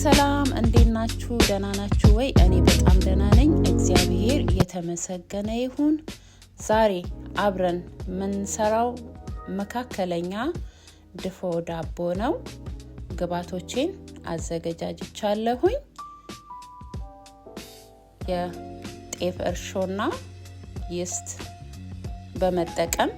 ሰላም፣ እንዴት ናችሁ? ደህና ናችሁ ወይ? እኔ በጣም ደህና ነኝ፣ እግዚአብሔር የተመሰገነ ይሁን። ዛሬ አብረን የምንሰራው መካከለኛ ድፎ ዳቦ ነው። ግብአቶቼን አዘገጃጅቻለሁኝ። የጤፍ እርሾና yeast በመጠቀም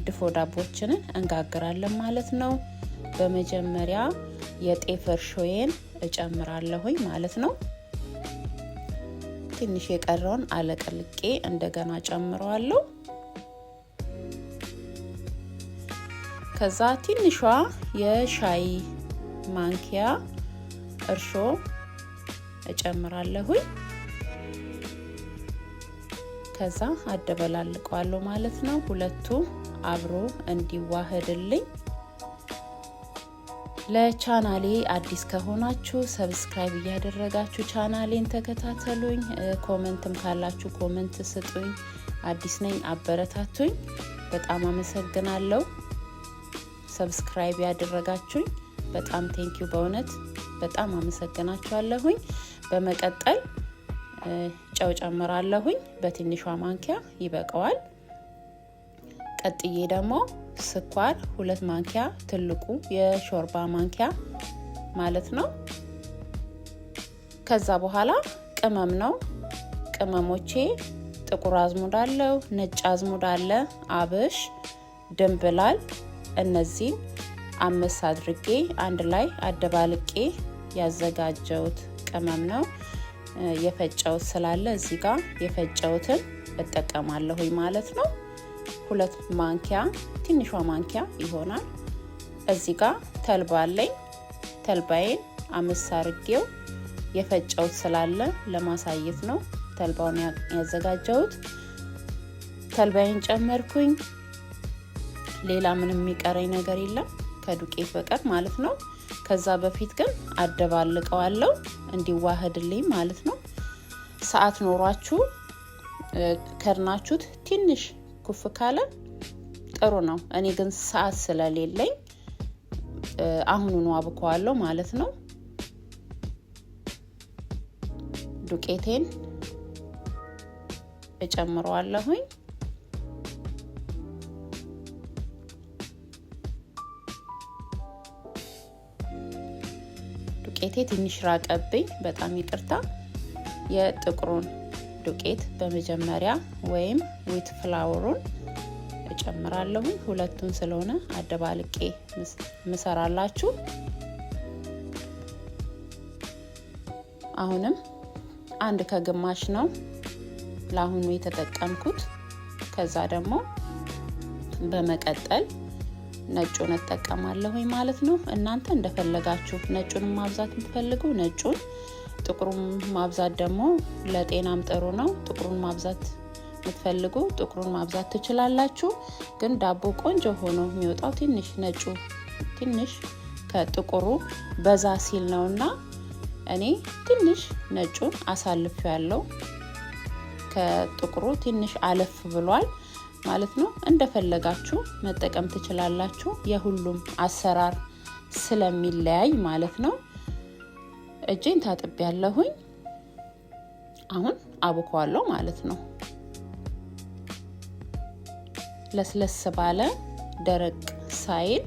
ድፎ ዳቦችንን እንጋግራለን ማለት ነው። በመጀመሪያ የጤፍ እርሾዬን እጨምራለሁኝ ማለት ነው። ትንሽ የቀረውን አለቅልቄ እንደገና ጨምረዋለሁ። ከዛ ትንሿ የሻይ ማንኪያ እርሾ እጨምራለሁኝ። ከዛ አደበላልቀዋለሁ ማለት ነው። ሁለቱ አብሮ እንዲዋህድልኝ። ለቻናሌ አዲስ ከሆናችሁ subscribe እያደረጋችሁ ቻናሌን ተከታተሉኝ። Comment ም ካላችሁ comment ስጡኝ። አዲስ ነኝ፣ አበረታቱኝ። በጣም አመሰግናለሁ። Subscribe ያደረጋችሁኝ በጣም thank you፣ በእውነት በጣም አመሰግናችኋለሁኝ። በመቀጠል ጨው ጨምራለሁኝ፣ በትንሿ ማንኪያ ይበቃዋል። ቀጥዬ ደግሞ ስኳር 2 ማንኪያ፣ ትልቁ የሾርባ ማንኪያ ማለት ነው። ከዛ በኋላ ቅመም ነው። ቅመሞቼ ጥቁር አዝሙድ አለው፣ ነጭ አዝሙድ አለ፣ አብሽ፣ ድንብላል። እነዚህን አመስ አድርጌ አንድ ላይ አደባልቄ ያዘጋጀሁት ቅመም ነው። የፈጨሁት ስላለ እዚህ ጋር የፈጨሁትን እጠቀማለሁኝ ማለት ነው። 2 ማንኪያ ትንሿ ማንኪያ ይሆናል። እዚህ ጋር ተልባ አለኝ። ተልባዬን አመስ አርጌው የፈጨሁት ስላለ ለማሳየት ነው ተልባውን ያዘጋጀሁት። ተልባዬን ጨመርኩኝ። ሌላ ምንም የሚቀረኝ ነገር የለም ከዱቄት በቀር ማለት ነው። ከዛ በፊት ግን አደባልቀዋለሁ እንዲዋህድልኝ ማለት ነው። ሰዓት ኖሯችሁ ከድናችሁት ትንሽ ኩፍ ካለ ጥሩ ነው። እኔ ግን ሰዓት ስለሌለኝ አሁኑኑ አብከዋለሁ ማለት ነው። ዱቄቴን እጨምረዋለሁኝ። ዱቄቴ ትንሽ ራቀብኝ፣ በጣም ይቅርታ። የጥቁሩን ዱቄት በመጀመሪያ ወይም wheat flour ኡን እጨምራለሁኝ። ሁለቱን ስለሆነ አደባልቄ ምሰራላችሁ። አሁንም 1 ከግማሽ ነው ለአሁኑ የተጠቀምኩት። ከዛ ደግሞ በመቀጠል ነጩን እጠቀማለሁኝ ማለት ነው። እናንተ እንደፈለጋችሁ ነጩን ማብዛት የምትፈልጉ ነጩን፣ ጥቁሩን ማብዛት ደግሞ ለጤናም ጥሩ ነው። ጥቁሩን ማብዛት የምትፈልጉ ጥቁሩን ማብዛት ትችላላችሁ። ግን ዳቦ ቆንጆ ሆኖ የሚወጣው ትንሽ ነጩ ትንሽ ከጥቁሩ በዛ ሲል ነውና እኔ ትንሽ ነጩን አሳልፌያለሁ። ከጥቁሩ ትንሽ አለፍ ብሏል ማለት ነው። እንደፈለጋችሁ መጠቀም ትችላላችሁ። የሁሉም አሰራር ስለሚለያይ ማለት ነው። እጄን ታጥቤያለሁኝ። አሁን አቡከዋለሁ ማለት ነው። ለስለስ ባለ ደረቅ ሳይል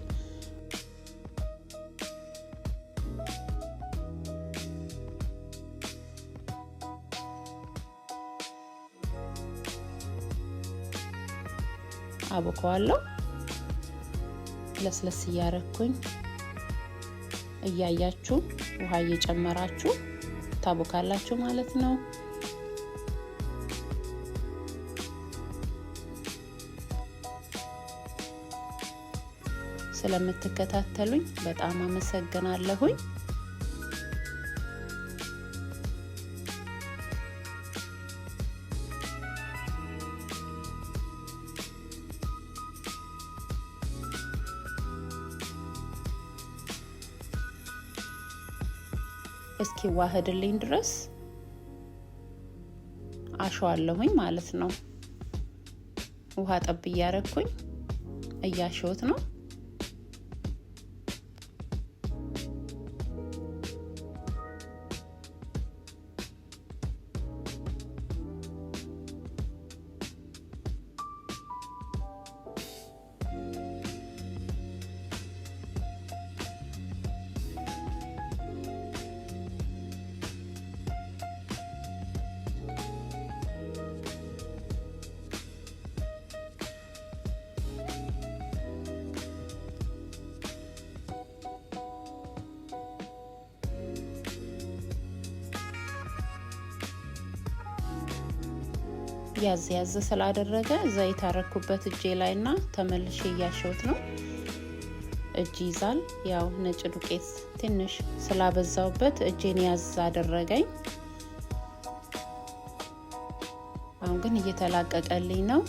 አቦከዋለሁ። ለስለስ እያረኩኝ እያያችሁ ውሃ እየጨመራችሁ ታቦካላችሁ ማለት ነው። ስለምትከታተሉኝ በጣም አመሰግናለሁኝ። እስኪዋህድልኝ ድረስ አሸዋለሁኝ ማለት ነው። ውሃ ጠብ እያረኩኝ እያሸሁት ነው። ያዝ ያዝ ስላደረገ ዘይት አረኩበት እጄ ላይና ተመልሼ እያሸሁት ነው። እጅ ይዛል። ያው ነጭ ዱቄት ትንሽ ስላበዛውበት እጄን ያዝ አደረገኝ። አሁን ግን እየተላቀቀልኝ ነው።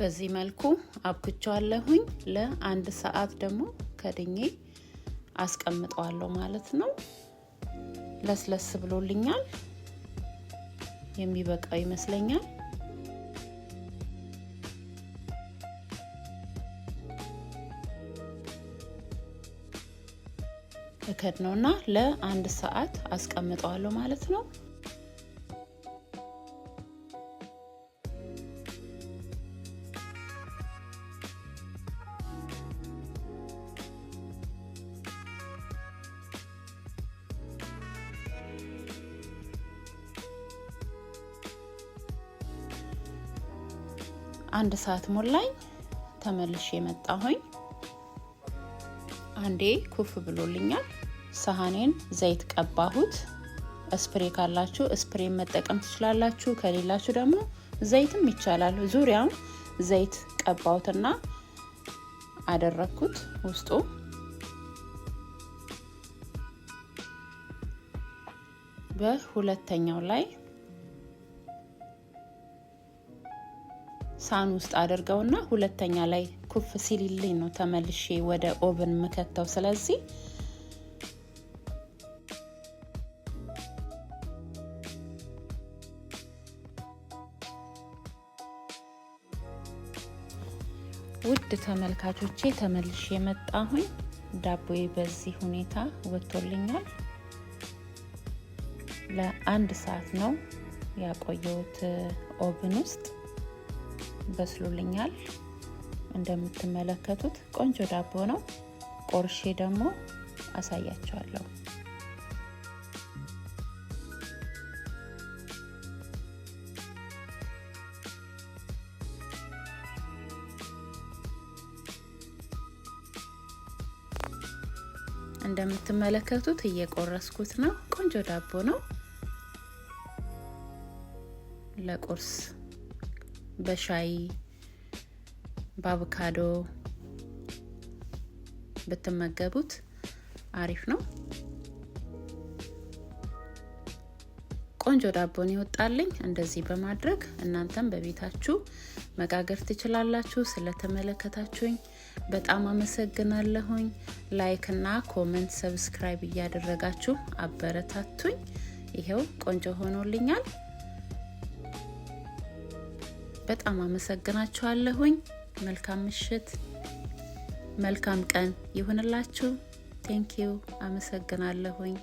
በዚህ መልኩ አብክቸዋለሁኝ። ለአንድ ሰዓት ደግሞ ከድኜ አስቀምጠዋለሁ ማለት ነው። ለስለስ ብሎልኛል። የሚበቃው ይመስለኛል። እከድ ነውና ለአንድ ሰዓት አስቀምጠዋለሁ ማለት ነው። አንድ ሰዓት ሞላኝ። ተመልሼ የመጣሁኝ አንዴ ኩፍ ብሎልኛል። ሳህኔን ዘይት ቀባሁት። Spray ካላችሁ spray መጠቀም ትችላላችሁ። ከሌላችሁ ደግሞ ዘይትም ይቻላል። ዙሪያውን ዘይት ቀባሁትና አደረግኩት ውስጡ። በሁለተኛው ላይ ሳህን ውስጥ አድርገውና ሁለተኛ ላይ ኩፍ ሲልልኝ ነው ተመልሼ ወደ oven ምከተው። ስለዚህ ውድ ተመልካቾቼ ተመልሼ የመጣሁኝ ዳቦዬ በዚህ ሁኔታ ወጥቶልኛል። ለአንድ ሰዓት ነው ያቆየሁት oven ውስጥ በስሎልኛል። እንደምትመለከቱት ቆንጆ ዳቦ ነው። ቆርሼ ደግሞ አሳያችኋለሁ። እንደምትመለከቱት እየቆረስኩት ነው። ቆንጆ ዳቦ ነው ለቁርስ በሻይ በአቮካዶ ብትመገቡት አሪፍ ነው። ቆንጆ ዳቦን ይወጣልኝ። እንደዚህ በማድረግ እናንተም በቤታችሁ መጋገር ትችላላችሁ። ስለተመለከታችሁኝ በጣም አመሰግናለሁኝ። Like እና comment፣ subscribe እያደረጋችሁ አበረታቱኝ። ይሄው ቆንጆ ሆኖልኛል። በጣም አመሰግናችኋለሁኝ። መልካም ምሽት፣ መልካም ቀን ይሁንላችሁ። Thank you፣ አመሰግናለሁኝ።